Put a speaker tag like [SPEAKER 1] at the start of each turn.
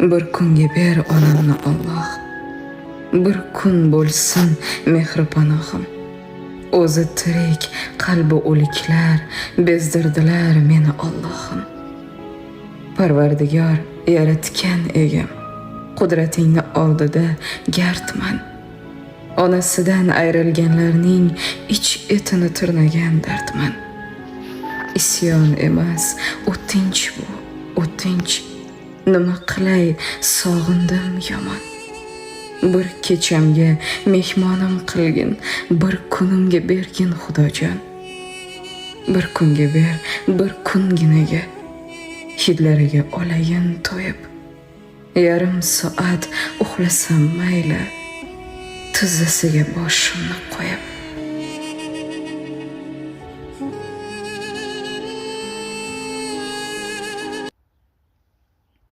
[SPEAKER 1] Bir kunga ber onamni, Alloh. Bir kun bo'lsin mehri panohim. O'zi tirik, qalbi o'liklar bezdirdilar meni, Allohim. Parvardigor, yaratgan egam, qudratingni oldida gardman. Onasidan ayrilganlarning ich etini tirnagan dardman. Isyon emas, o'tinch bu, o'tinch. Nima qilay, sog'indim yomon. Bir kechamga mehmonim qilgin, bir kunimga bergin, Xudojon. Bir kunga ber, bir kunginaga. Hidlariga olayin to'yib. Yarim soat uxlasam mayli, tizzasiga boshimni qo'yib.